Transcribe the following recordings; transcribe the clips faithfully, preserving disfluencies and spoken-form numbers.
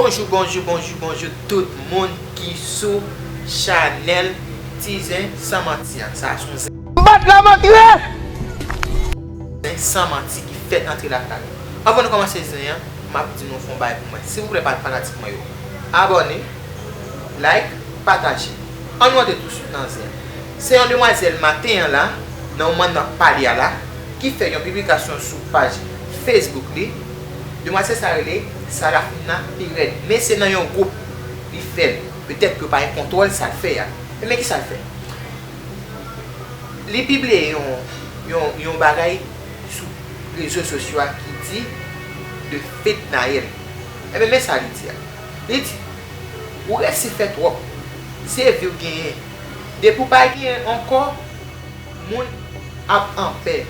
Bonjou, bonjou, bonjou, bonjou tout moun ki sou chanèl Ti Zen San Manti an. Sa a se yon zen. Bat la montre! Zen San Manti ki fèk antre lakay ou. Anvan nou kòmanse zen an, m ap di nou fè yon bagay pou mwen. Silvouplè, pa fanatik mwen yo. Abòne, like, pataje. Ann nou antre touswit nan zen. Se yon demwazèl maten an la, nan moman n ap pale a la, ki fè yon piblikasyon sou paj Facebook li. Demwazèl sa rele Sarafina Pi Rèd, men se nan yon gwoup li fè l. Petèt ke w pa gen kontwòl sa l fè a. Ebyen, kisa l fè? Li pibliye yon, yon, yon bagay sou rezo sosyo a ki di de Fednaelle. Ebyen, men sa li di a. Li di, ou resi fè twòp. Se vi w genyen. Depi w pa genyen ankò, moun ap anpè.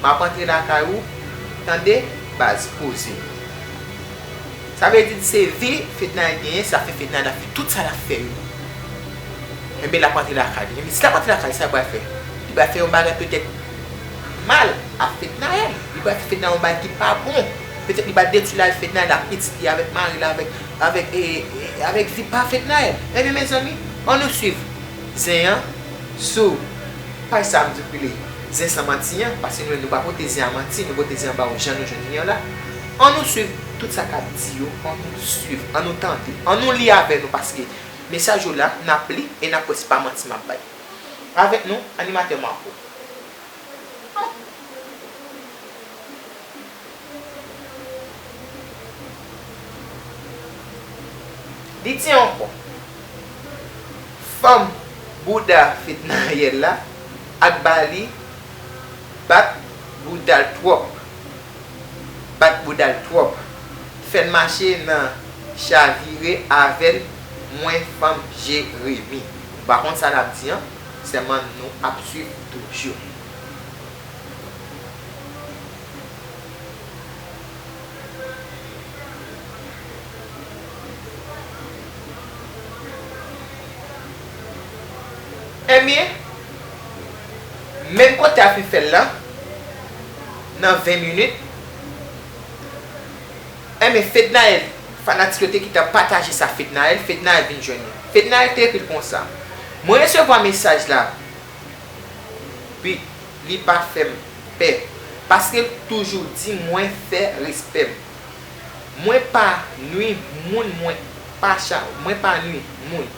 M ap antre lakay ou, tande, baz, poze. Sa vle di se vi Fednaelle genyen, sa fè Fednaelle ap fè tout sa l ap fè yo. Enben, l ap antre lakay li. Enben, si l ap antre lakay li, sa l pral fè? Li pral fè yon bagay petèt mal a Fednaelle. Li pral fè Fednaelle yon bagay ki pa bon. Petèt li pral detwi lavi Fednaelle ak pitit li, avèk mari l, avèk, avèk, e, e, avèk vi pa Fednaelle. Enben, mezanmi, ann nou swiv zen an sou paj sa a m di w ki rele Zen San Manti an, paske nou menm nou pa pote zen an manti, nou pote zen an ba w jan nou jwenn li an la. Ann nou swiv tout sa k ap di yo, ann nou swiv, ann nou tande, ann nou li avè nou, paske mesaj yo la, n ap li e n ap wè se pa manti m ap bay. Avèk nou, animatè Marco. Li di ankò, fanm bouda Fednaelle la ak ba li bat bouda l twòp, bat bouda l twòp, fè l mache nan chavire avè l, mwen fanm Jeremi. Nou pa konn sa l ap di an, sèlman nou ap swiv toujou. Ebyen, menm kote a fin fè l la, nan ven minit, enben, Fednaelle, fanatik yo te gentan pataje sa Fednaelle, Fednaelle vin jwenn li. Fednaelle te ekri l konsa, mwen resevwa mesaj la, but li pa fè m pè, paske l toujou di mwen fè respè m. Mwen pa nwi moun, mwen pa cha-, mwen pa nwi moun.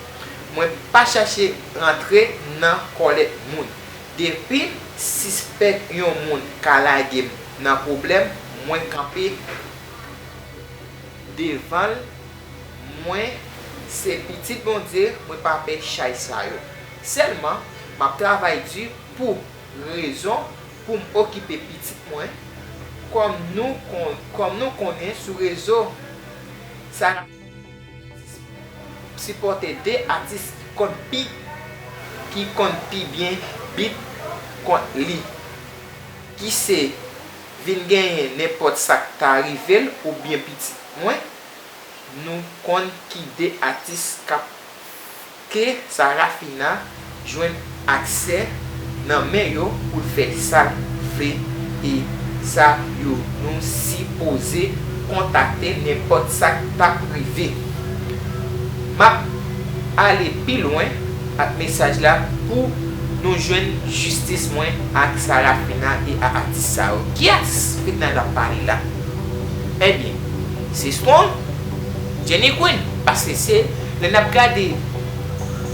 Mwen pa chache rantre nan kòlèt moun. Depi m sispèk yon moun ka lage m nan pwoblèm, mwen kanpe devan l. Mwen se pitit Bondye, mwen pa pè chay sa yo. Sèlman, m ap travay di pou rezon pou m okipe pitit mwen, kòm nou kon-, kòm nou konnen sou rezo, Sarafina sipòte de atis ki konn pi, ki konn pi byen beat kont li, ki se vin genyen nenpòt sa k ta rive l oubyen pitit mwen, nou konn ki de atis k ap ke Sarafina jwenn aksè nan men yo pou l fè sa l vle, e sa yo nou sipoze kontakte nenpòt sa k t ap rive. M ap ale pi lwen ak mesaj la pou nou jwenn jistis mwen ak Sarafina e ak atis sa yo. Kiyès Fednaelle ap pale la? Ebyen, se Strong, Jenny Queen, paske se lè n ap gade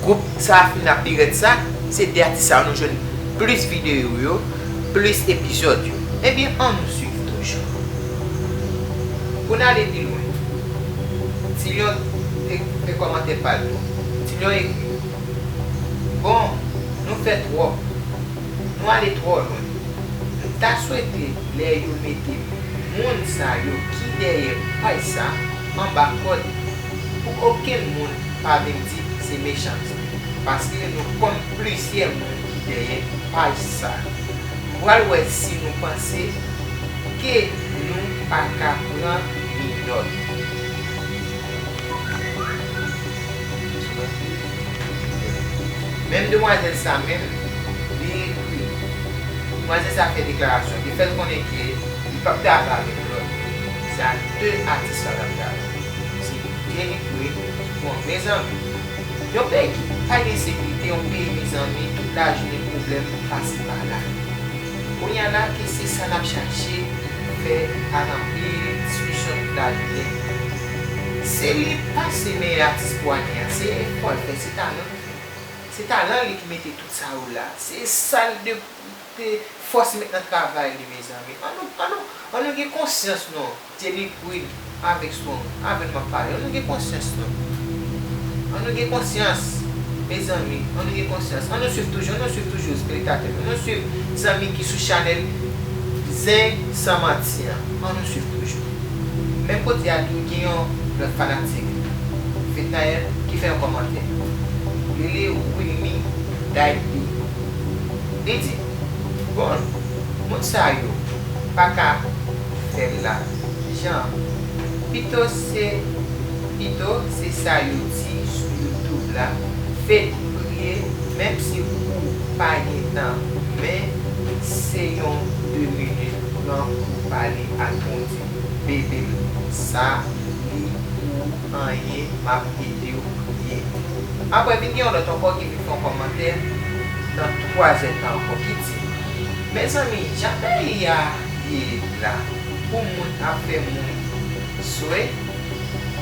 gwoup Sarafina Pi Rèd sa, se de atis sa yo nou jwenn plis videyo yo, plis epizòd yo. Ebyen, ann nou swiv toujou. Pou n ale pi lwen, Tilyon te fè kòmantè pa l tou. Tilyon ekri, bon, nou fè twòp. Nou ale twò lwen. M ta swete lè yo mete moun sa yo ki dèyè paj sa anba kòd pou okenn moun pa vin di se mechanste, paske nou konn plizyè moun ki dèyè paj sa. M pral wè si nou panse ke nou pa ka pran minòt. Menm demwazèl sa menm, li ekri. Demwazèl sa fè deklarasyon. Li fè l konnen ke li p ap travay avèk lòt. Se ak de atis sa l ap travay. Se de Jenny Queen, bon, mezanmi, yon peyi ki pa gen sekirite, yon peyi, mezanmi, tout lajounen pwoblèm pase pa la. Kounye a la, ke se sa n ap chache fè ak anpil diskisyon tout lajounen. Se li k pase meyè atis pou ane a, se efò l fè, se talan l fè. Se talan li ki mete tout sa yo la. Se sa l de, de fòs li met nan travay li, mezanmi. An nou, an nou, an nou gen konsyans non. Jenny Queen avèk Strong, avè l m ap pale. An nou gen konsyans non. An nou gen konsyans, mezanmi. An nou gen konsyans. An nou swiv toujou, an nou swiv toujou telespektatè nou. An nou swiv zanmi ki sou chanèl Zen San Manti an. An nou swiv toujou. Menm kote a tou, gen yon lòt fanatik, Fednaelle, ki fè yon kòmantè. Li rele Winnie Daydi. Li di, bon, moun sa yo pa ka fè l la. Jan, pito se, pito se sa yo di sou YouTube la, Fed priye, menm si ou pa gen tan, men se yon de minit, pran pou pale ak Bondye. Bebe m, sa li pou anyen, m ap ede w priye. Apre, vin gen yon lòt ankò ki vin fè yon kòmantè nan twazè tan ankò ki di, mezanmi, jan peyi a ye la, pou moun ap fè moun swe,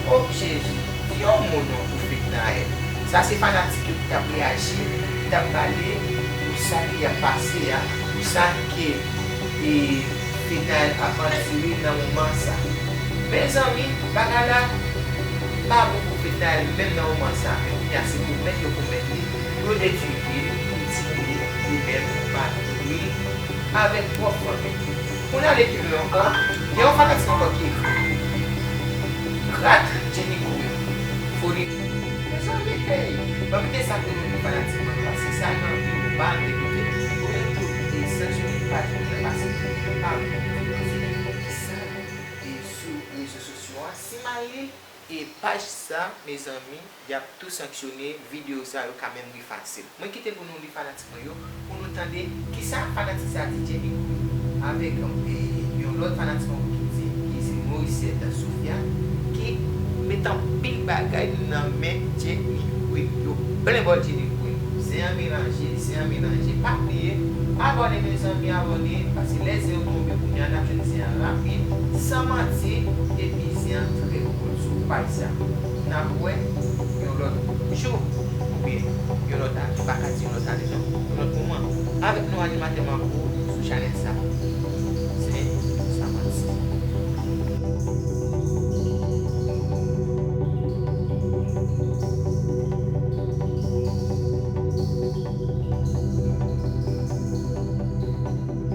o Jezi, di yon mo non pou Fednaelle. Sa se fanatik yo ki t ap reyaji, ki t ap pale pou sa ki ap pase a, pou sa ke, e, Fednaelle ap andire nan moman sa. Mezanmi, bagay la pa bon pou Fednaelle menm nan moman sa. Men kounye a se pou mèt yo pou mèt li, pou yo detwi vi l, pou l tire li menm, pa detwi l avèk pwòp fanmi l. Pou n ale pi lwen ankò, gen yon fanatik ankò ki ekri, Grat Jenny Queen, foli. Mezanmi, hey! Ban m kite sa pou nou li fanatik mwen yo, paske sa gen anpil bal te kote. Pou nou tou te sanksyone paj mwen nan, paske pa bon. Sa nou te sou rezo sosyo a, si m al li, e paj sa, mezanmi, y ap tou sanksyone, videyo sa yo ka menm efase l. Mwen kite pou nou li fanatik mwen yo, pou nou tande kisa fanatik sa di Jenny Queen avèk, e, yon lòt fanatik ankò ki di, ki se Morissette Sophia, ki met anpil bagay nan men Jenny Queen. Yo plen bò Jenny Queen. Zen an melanje, zen an melanje. Pa bliye, abòne mezanmi, abòne, paske lè zen yo tonbe kounye a, n ap jwenn zen an rapid, san manti, epi zen an trè cool sou paj sa. N ap wè yon lòt jou, oubyen yon lòt ane, m pa ka di yon lòt ane non, yon lòt moman, avèk nou animatè Marco sou chanèl sa.